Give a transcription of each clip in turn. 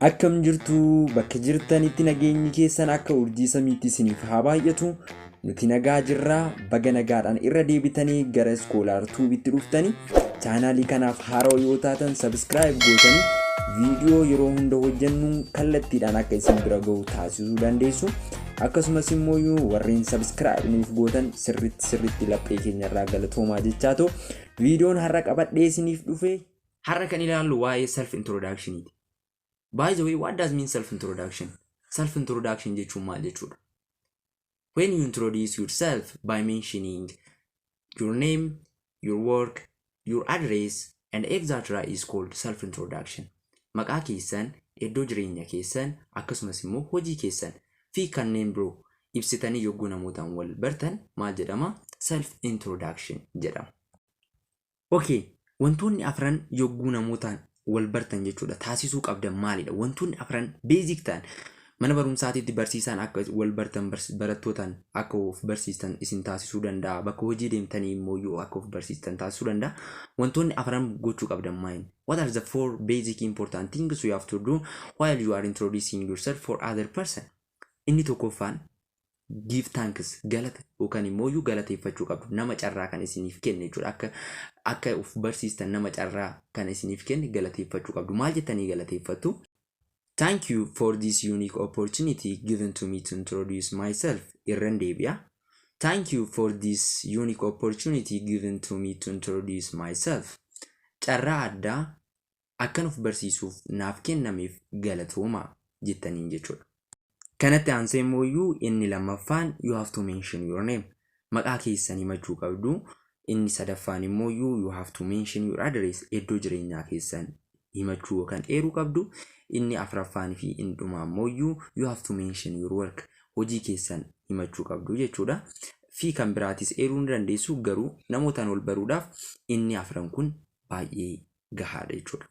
Akkam jirtu? Bakka jirtanitti nageenyi keessan akka urjii samiitti isiniif haa baay'atu. Nuti nagaa jirraa. Baga nagaadhaan irra deebitanii gara Scholar Tubeitti dhuftanii, chaanaalii kanaaf haarawaa yoo taatan subscribe gootanii viidiyoo yeroo hunda hojjennu kallattiidhaan akka isin bira gahu taasisuu dandeessu. Akkasumas immoo warreen subscribe nuuf gootan sirritti sirritti laphee keenyarraa galatoomaa jechaa ta'u, viidiyoon har'a qabadhee isiniif dhufe. Har'a kan ilaallu waa'ee self introductioniiti. By the way, what does mean self introduction? Self introduction jechuun maal jechuudha? When you introduce yourself by mentioning your name, your work, your address and etc. is called self introduction. Maqaa keessan, iddoo jireenya keessan, akkasumas immoo hojii keessan fi kanneen biroo ibsitanii yogguu namootaan wal bartan maal jedhama? Self introduction jedhama. Okay, wantoonni afran yogguu namootaan wal bartan jechuudha taasisuu qabdan maalidha? Wantoonni afran basic ta'an mana barumsaatiitti barsiisaan akka wal bartan, barattootaan akka of barsiistan isin taasisuu danda'a. Bakka hojii deemtanii immoo yoo akka of barsiistan taasisuu danda'a. Wantoonni afran gochuu qabdan maali? What are the four basic important things you have to do while you are introducing yourself for other person? Inni tokkoffaan give thanks, galata yookaan immoo galateeffachuu qabdu nama carraa kan isiniif kenne jechuudha. Akka of barsiistan nama carraa kan isiniif kenne galateeffachuu qabdu. Maal jettanii galateeffattu? "Thank you for this unique opportunity given to me to introduce myself." Irran deebi'a. "Thank you for this unique opportunity given to me to introduce myself." Carraa addaa akkan of barsiisuuf naaf kennameef galatooma jettaniin jechuudha. Kanatti aansee immoo inni lammaffaan, you have to mention your name. Maqaa keessan himachuu qabdu. Inni sadaffaan immoo you have to mention your address. Iddoo jireenyaa keessan himachuu yookaan eeruu qabdu. Inni afuraffaan fi inni dhumaa immoo you have to mention your work. Hojii keessan himachuu qabdu jechuudha. Fi kan biraatis eeruu ni dandeessu, garuu namootaan wal baruudhaaf inni afran kun baay'ee gahaadha jechuudha.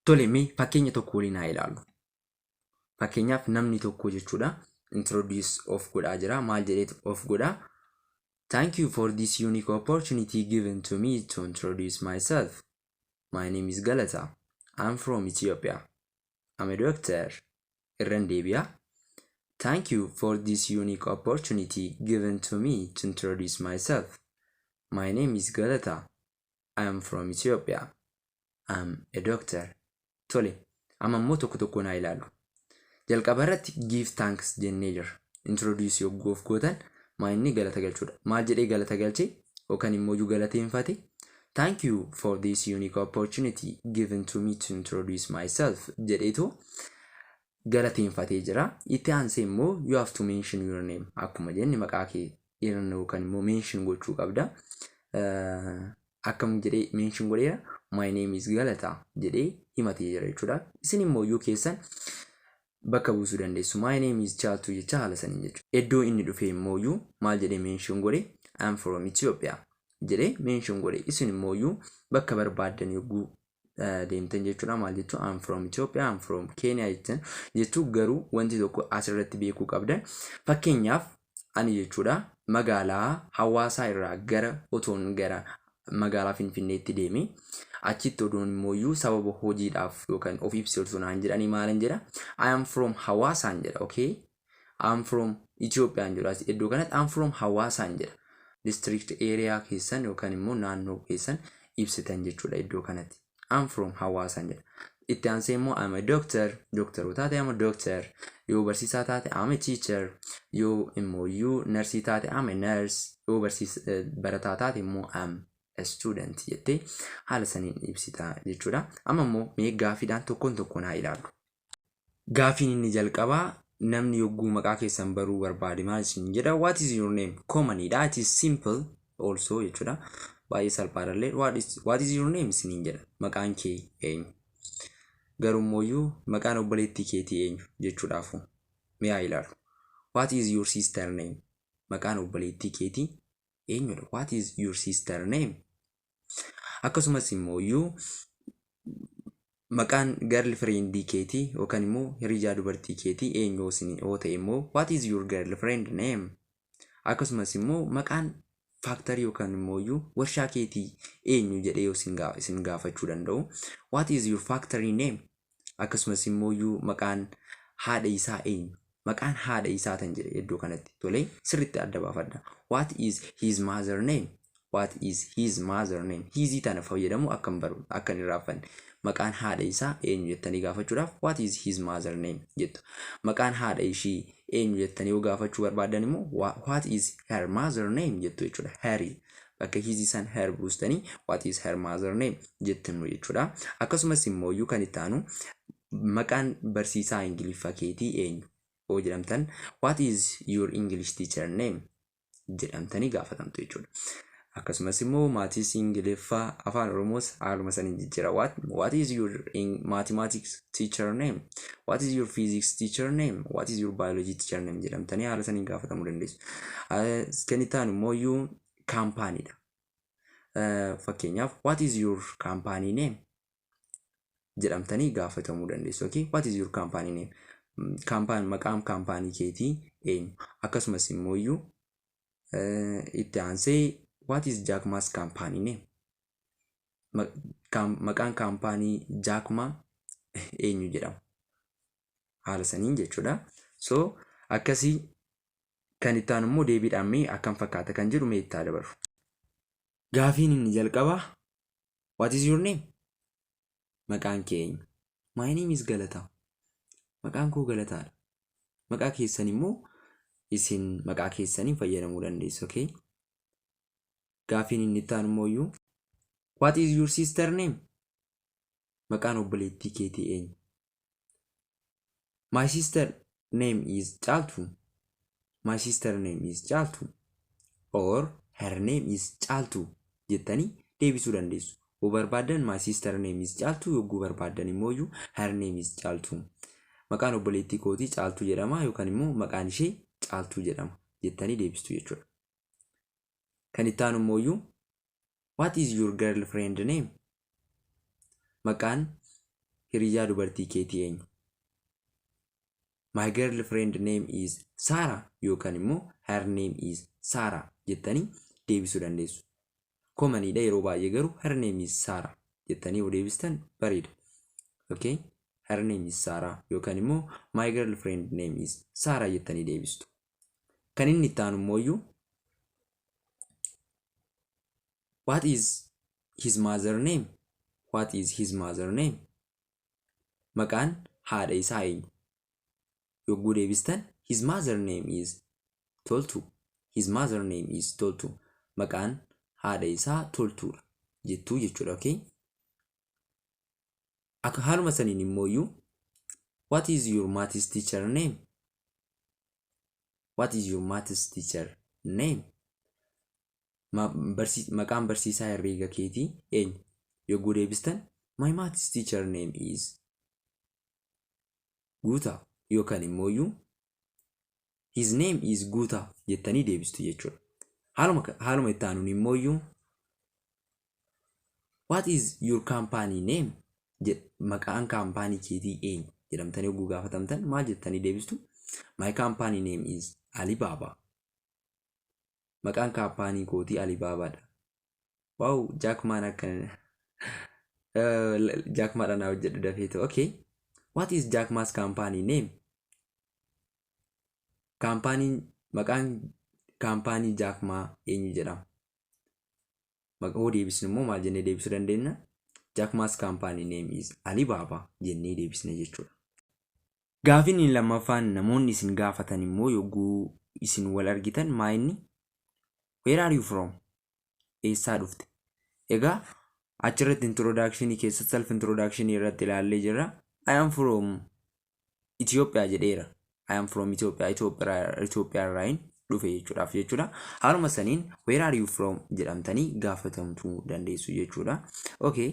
Tole, mee fakkeenya tokko waliin haa ilaallu. Fakkeenyaaf namni tokko jechuudha introduce of godhaa jira. Maal jedhee of godhaa? "Thank you for this unique opportunity given to me to introduce myself. My name is Galata. I'm from Ethiopia. I'm a doctor." Irran deebi'a. "Thank you for this unique opportunity given to me to introduce myself. My name is Galata. I am from Ethiopia. I'm a doctor." Tole, amma immoo tokko tokkoon haa ilaallu. Jalqaba irratti give thanks jennee jirra. Introduce yogguu of gootan maa inni galata galchuudha. Maal jedhee galata galchee yookaan immoo galateeffate? "Thank you for this unique opportunity given to me to introduce myself" jedheetu galateeffatee jira. Itti aansee immoo you have to mention your name. Akkuma jenne maqaa kee yookaan immoo mention gochuu qabda. Akkam jedhee mention godheera? "My name is Galata" jedhee himatee jira jechuudha. Isin immoo yoo keessan bakka buusuu dandeessu. "My name is Caaltuu" jecha haala saniin jechuudha. Iddoo inni dhufe immoo maal jedhee mention godhe? "I am from Ethiopia" jedhee mention godhe. Isin immoo bakka barbaaddan yogguu deemtan jechuudha. Maal jechuun? "I am from Ethiopia, I am from Kenya" jettan jechuu. Garuu wanti tokko asirratti beekuu qabdan, fakkeenyaaf ani jechuudha magaalaa Hawaasaa irraa gara otoon gara magaalaa Finfinneetti deeme, achitti odoon immoo sababa hojiidhaaf yookaan of ibsi osoo naan jedhanii maalan jedha? "I am from Hawaasaan" jedha. Okay, "I am from Itoophiyaan" jedha. Iddoo kanatti "I am from Hawaasaan" jedha. District area keessan yookaan immoo naannoo keessan ibsitan jechuudha iddoo kanatti. "I'm from Hawaasaan" jedha. Itti aansee immoo "I'm a doctor." Doctor taate, "I'm a doctor." Yoo barsiisaa taate, "I'm a teacher." Yoo immoo yoo narsii taate, "I'm a nurse." Yoo barataa taate immoo "I'm a student" jettee haala saniin ibsita jechuudha. Amma immoo mee gaafiidhaan tokkoon tokkoon haa ilaallu. Gaafiin inni jalqabaa, namni yogguu maqaa keessan baruu barbaade maal isin jedha? What is your name? Commonidha. It is simple also jechuudha. Baay'ee salphaadha. What is your name isiniin jedha. Maqaan kee eenyu? Garuu immoo maqaan obboleettii keetii eenyu jechuudhaafu mee haa ilaallu. What is your sister name? Maqaan obboleettii keetii eenyudha? What is your sister name? Akkasumas immoo maqaan girlfriendii keetii yookaan immoo hiriyaa dubartii keetii eenyu yoo ta'e immoo, what is your girlfriend name? Akkasumas immoo maqaan factory yookaan immoo warshaa keetii eenyu jedhee yoo isin gaafachuu danda'u. What is your factory name? Akkasumas immoo maqaan haadha isaa eenyu? Maqaan haadha isaa tan jedhe iddoo kanatti. Tolee, sirriitti adda baafadha. What is his mother name? What is his mother name? His tana fayyadamu akka hin baru, akka hin irraanfanne. Maqaan haadha isaa eenyu jettanii gaafachuudhaaf "What is his mother name?" jettu. Maqaan haadha ishii eenyu jettanii yoo gaafachuu barbaadan immoo "What is her mother name?" jettu jechuudha. Her bakka his san her buustanii "What is her mother name?" jettu jechuudha. Akkasumas immoo kan itti aanu, maqaan barsiisaa Ingiliffaa keetii eenyu yoo jedhamtan, "What is your English teacher name?" jedhamtanii gaafatamtu jechuudha. Akkasumas immoo maths, Ingiliffaa, Afaan Oromoos haaluma saniin jijjiira. What is your mathematics teacher name? What is your physics teacher name? What is your biology teacher name? jedhamtanii haala saniin gaafatamuu dandeessu. Kan itti aanu immoo iyyuu kaampaaniidha. Fakkeenyaaf, "What is your company name?" jedhamtanii gaafatamuu dandeessu. Okay? What is your company name? Kaampaan maqaan kaampaanii keetii eenyu? Akkasumas immoo iyyuu itti aansee, what is Jack Ma's company name? Maqaan kaampaanii Jack Ma eenyu jedhama? Haala saniin jechuudha. So akkasii kan itti aanu immoo deebiidhaan mee akkam fakkaata kan jedhu mee itti haa dabarru. Gaafiin inni jalqabaa, "What is your name?" Maqaan kee eenyu? My name is Galataa. Maqaan koo Galataadha. Maqaa keessan immoo isin maqaa keessaniin fayyadamuu dandeessu. Okay? Gaafiin inni itti aanu immoo iyyuu, "What is your sister name?" Maqaan obboleettii keetii eenyu? My sister name is Caaltuu. My sister name is Caaltuu. Or her name is Caaltuu jettanii deebisuu dandeessu. Yoo barbaaddan "My sister name is Caaltuu", yogguu barbaaddan immoo iyyuu "Her name is Caaltuu". Maqaan obboleettii kootii Caaltuu jedhama yookaan immoo maqaan ishee Caaltuu jedhama jettanii deebistu jechuudha. Kan itti aanu immoo iyyuu, "What is your girlfriend name?" Maqaan hiriyyaa dubartii keetii eenyu? My girlfriend name is Sarah yookaan immoo her name is Sarah jettanii deebisuu dandeessu. Commoniidha yeroo baay'ee garuu "Her name is Sarah" jettanii yoo deebistan bareeda. Okay? "Her name is Sarah" yookaan immoo "My girlfriend name is Sarah" jettanii deebistu. Kan inni itti aanu immoo iyyuu, "What is his mother name? What is his mother name?" Maqaan haadha isaa eenyu? Yogguu deebistan, his mother name is Toltuu. His mother name is Toltuu. Maqaan haadha isaa Toltuudha jettuu jechuudha. Okay? Akka haaluma saniin immoo iyyuu, "What is your maths teacher name? What is your maths teacher name?" Maqaan barsiisaa herreega keetii eenyu? Yogguu deebistan, my maths teacher name is Guutaa yookaan immoo iyyuu his name is Guutaa jettanii deebistu jechuudha. Haaluma itti aanuun immoo iyyuu, "What is your company name?" Maqaan kaampaanii keetii eenyu jedhamtanii yogguu gaafatamtan maal jettanii deebistu? My company name is Alibaba. Maqaan kaampaanii kootii Alibaabaadha. Wow, Jack Maan akkana Jack Maadhaan naa hojjedhu dafeetu. Okay. What is Jack Ma's company name? Kaampaaniin maqaan kaampaanii Jack Ma eenyu jedhama? Maqaa deebisnu immoo maal jennee deebisuu dandeenya? Jack Ma's company name is Alibaba jennee deebisna jechuudha. Gaafiin inni lammaffaan namoonni isin gaafatan immoo yogguu isin wal argitan maa inni? Where are you from? Eessaa dhufte? Egaa achirratti introduction keessatti, self introduction irratti ilaallee jirra. "I am from Ethiopia" jedheera. "I am from Ethiopia", Itoophiyaa irraayin dhufe jechuudhaaf jechuudha. Haaluma saniin "Where are you from?" jedhamtanii gaafatamtuu dandeessu jechuudha. Okay.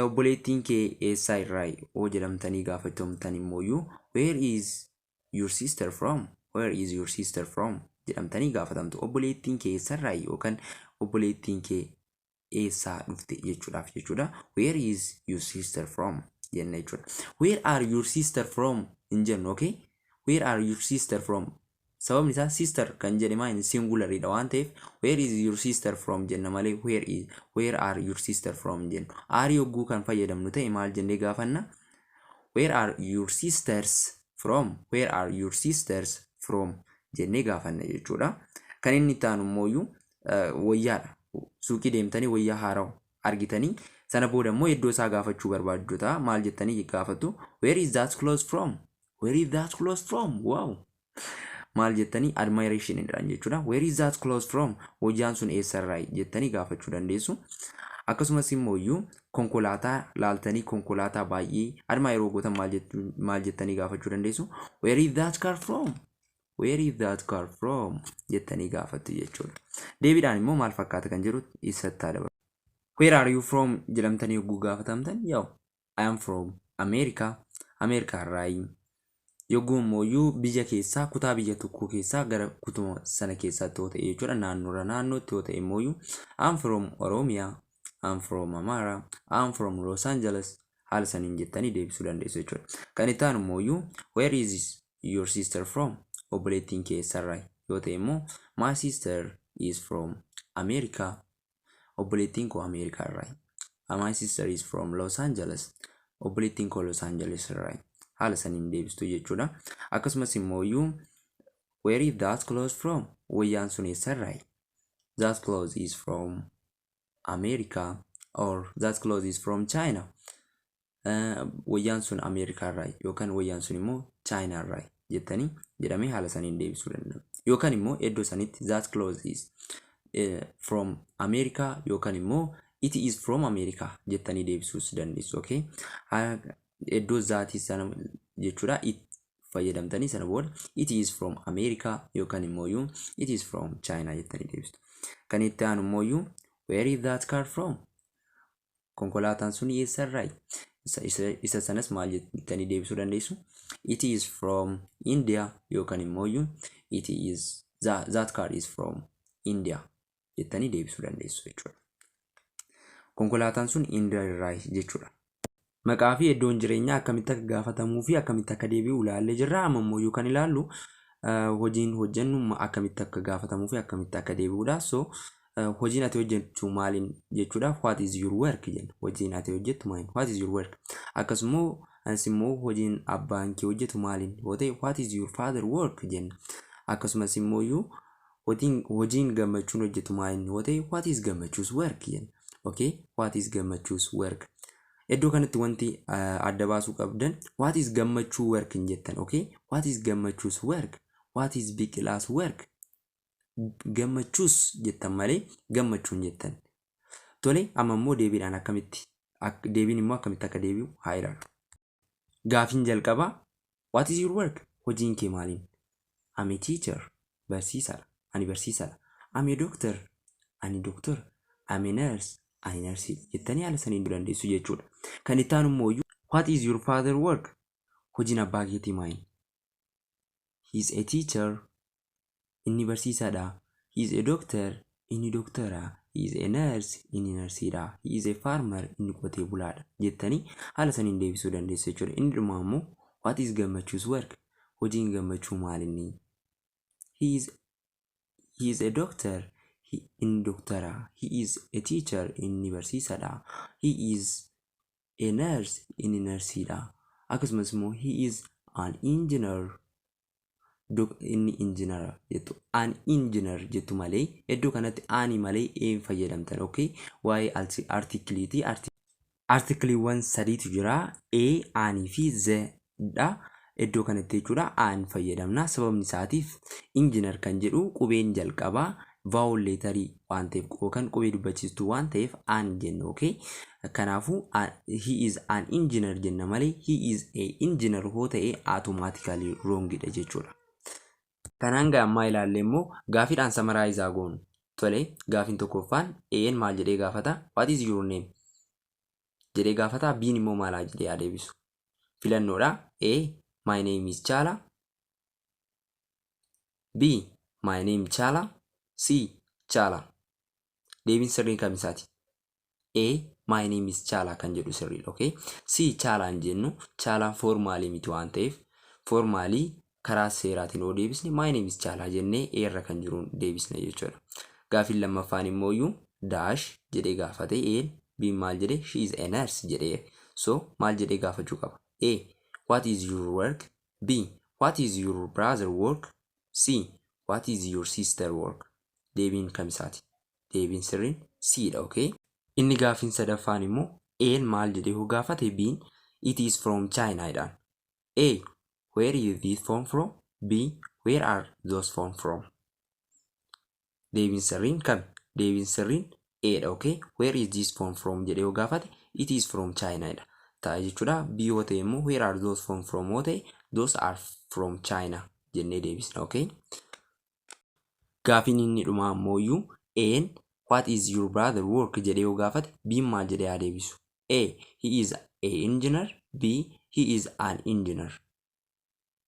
Obboleettiin kee eessaa irraa yoo jedhamtanii gaafatamtan immoo, "Where is your sister from? Where is your sister from?" jedhamtanii gaafatamtu. Obboleettiin kee eessarraa yookaan obboleettiin kee eessaa dhufte jechuudhaaf jechuudha. "Where is your sister from?" jenna jechuudha. "Where are your sister from?" hin jennu, okay? "Where are your sister from?" Sababni isaa sister kan jedhe maa singularidha waan ta'eef "Where is your sister from?" jenna malee "Where are your sister from?" jennu. Are yogguu kan fayyadamnu ta'e maal jennee gaafanna? Where are your sisters from? Where are your sisters from? Jennee gaafanna jechuudha. Kan inni itti aanu immoo wayyaadha. Suuqii deemtanii wayyaa haaraa argitanii, sana booda immoo iddoo isaa gaafachuu barbaaddu ta'a. Maal jettanii gaafattu? Where is that clothes from? Where is that clothes from? Wow! Maal jettanii? Admiration jedhan jechuudha. Where is that clothes from? Wayyaan sun eessarraa jettanii gaafachuu dandeessu. Akkasumas immoo iyyuu konkolaataa laaltanii konkolaataa baay'ee admire yeroo gootan maal jettanii gaafachuu dandeessu? Where is that car from? Where is that car from? Jettanii gaafattu jechuudha. Deebiidhaan immoo maal fakkaata kan jedhu isatti dabalu. Where are you from jedhamtanii yogguu gaafatamtan, yaa'u, I am from America. Ameerikaa irraayi. Yogguu immoo biyya keessaa, kutaa biyya tokkoo keessaa gara kutuma sana keessaatti yoo ta'e jechuudha, naannoorra naannootti yoo ta'e immoo, I'm from Oromia, I'm from Amara, I'm from Los Angeles, haala saniin jettanii deebisuu dandeessu jechuudha. Kan itti aanu immoo, where is your sister from? Obboleettiin kee eessarraa yoo ta'e immoo, my sister is from America. Obboleettiin koo Ameerikaa irraa. My sister is from Los Angeles. Obboleettiin koo Los Angeles irraa. Haala saniin deebistu jechuudha. Akkasumas immoo, where is that clothes from? Wayyaan sun eessarraa? That clothes is from America or that clothes is from China. Wayyaan sun Ameerikaa irraa yookaan wayyaan sun immoo China irraa jettanii jedhamee haala saniin deebisuu danda'u. Yookaan immoo iddoo sanitti that clothes is from America yookaan immoo it is from America jettanii deebisuus dandeessu. Okay? Iddoo that sana jechuudha, it fayyadamtanii sana booda it is from America yookaan immoo it is from China jettanii deebistu. Kan itti aanu immoo, where is that car from? Konkolaataan sun eessarraayi? Isa sanas maal jettanii deebisuu dandeessu? It is from India yookaan immoo it is that car is from India jettanii deebisuu dandeessu jechuudha. Konkolaataan sun India irraa jechuudha. Maqaa fi iddoon jireenyaa akkamitti akka gaafatamuu fi akkamitti akka deebi'u ilaallee jirra. Amma immoo kan ilaallu hojiin hojjennu akkamitti akka gaafatamuu fi akkamitti akka deebi'udha. So, hojiin ati hojjettu maaliin jechuudhaaf, what is your work jenna. Hojiin ati hojjettu maaliin? What is your work? Akkasumas immoo hojiin abbaan kee hojjetu maaliin yoo ta'e, what is your father work jenna. Akkasumas immoo hojiin Gammachuun hojjetu maaliin yoo ta'e, what is Gammachuu's work jenna. Okay, what is Gammachuu's work? Iddoo kanatti wanti adda baasuu qabdan, what is Gammachuu work hin jettan. Okay, what is Gammachuu's work? What is Biqila's work? Gammachuus jettan malee Gammachuun jettan. Tole, amma immoo deebiidhaan akkamitti, deebiin immoo akkamitti akka deebi'u haa ilaallu. Gaafiin jalqabaa, what is your work? Hojiin kee maaliin? I'm a teacher. Barsiisaadha. Ani barsiisaadha. I'm a doctor. Ani doctor. I'm a nurse. Ani narsii jettanii haala saniin dandeessu jechuudha. Kan itti aanu immoo, what is your father work? Hojiin abbaa keetii maali? He is a teacher. Inni barsiisaadha. He is a doctor. Inni doctora. He is a nurse. Inni narsiidha. He is a farmer. Inni qotee bulaadha jettanii haala saniin deebisuu dandeessu jechuudha. Inni dhumaa immoo, what is Gammachuu's work? Hojiin Gammachuu maalinni? He is a doctor. Inni doctora. He is a teacher. Inni barsiisaadha. He is a nurse. Inni narsiidha. Akkasumas immoo he is an engineer. Inni injinara jettu. An engineer jettu malee iddoo kanatti ani malee een fayyadamtan. Okay, waa'ee articleiiti. Articleiiwwan sadiitu jira: a, anii fi the dha. Iddoo kanatti jechuudha, an fayyadamna. Sababni isaatiif engineer kan jedhu qubeen jalqabaa vowel letterii waan ta'eef yookaan qubee dubbachiistuu waan ta'eef an jenna. Okay, kanaafuu he is an engineer jenna malee he is a engineer hoo ta'e automatically wrongidha jechuudha. Kanaan ammaa ilaalle immoo gaafiidhaan summarize goonu. Tole, gaafiin tokkoffaan A'n maal jedhee gaafata? What is your name? Jedhee gaafata. B'n immoo maalaa jedhee haa deebisu? Filannoodha. A. My name is Chala. B. My name Chala. C. Chala. Deebiin sirriin kam isaati? A. My name is Chala kan jedhu sirriidha. Okay? C. Chalaan jennu, Chalaan formalii miti waan ta'eef, formalii karaa seeraatiin yoo deebisne my name is Chala jennee A irra kan jiruun deebisna jechuudha. Gaafiin lammaffaan immoo iyyuu dash jedhee gaafate A'n. B'n maal jedhee? She is a nurse jedhee. So maal jedhee gaafachuu qaba? A. What is your work? B. What is your brother work? C. What is your sister work? Deebiin kamisaati? Deebiin sirriin C dha, okay? Inni gaaffiin sadaffaan immoo A'n maal jedhee hoo gaafate, B'n "It is from China" jedhaan. A. Where is this phone from? B. Where are those phone from? Deebiin sirriin kami? Deebiin sirriin A dha, okay? "Where is this phone from?" jedhee hoo gaafate, "It is from China" dha. Ta'a jechuudha. B yoo ta'e immoo, "Where are those phone from?" yoo ta'e, "Those are from China" jennee deebisna, okay? Gaafiin inni dhumaa ammoo iyyuu A'n "What is your brother work?" jedhee yoo gaafate, B'n maal jedhee haa deebisu? A. He is a engineer. B. He is an engineer.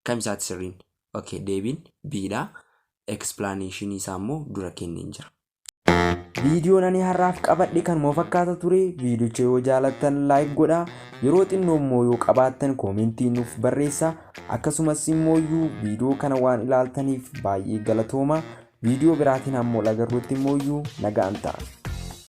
Kam isaati sirriin? Okay, deebiin B dha. Explanation isaa immoo dura kenneen jira. Viidiyoon ani har'aaf qabadhe kanuma fakkaata ture. Viidiyocha yoo jaalattan like godhaa. Yeroo xinnoo immoo yoo qabaattan koomentii nuuf barreessaa. Akkasumas immoo viidiyoo kana waan ilaaltaniif baay'ee galatooma. Viidiyoo biraatiin hamma wal agarruutti immoo nagaan ta'a.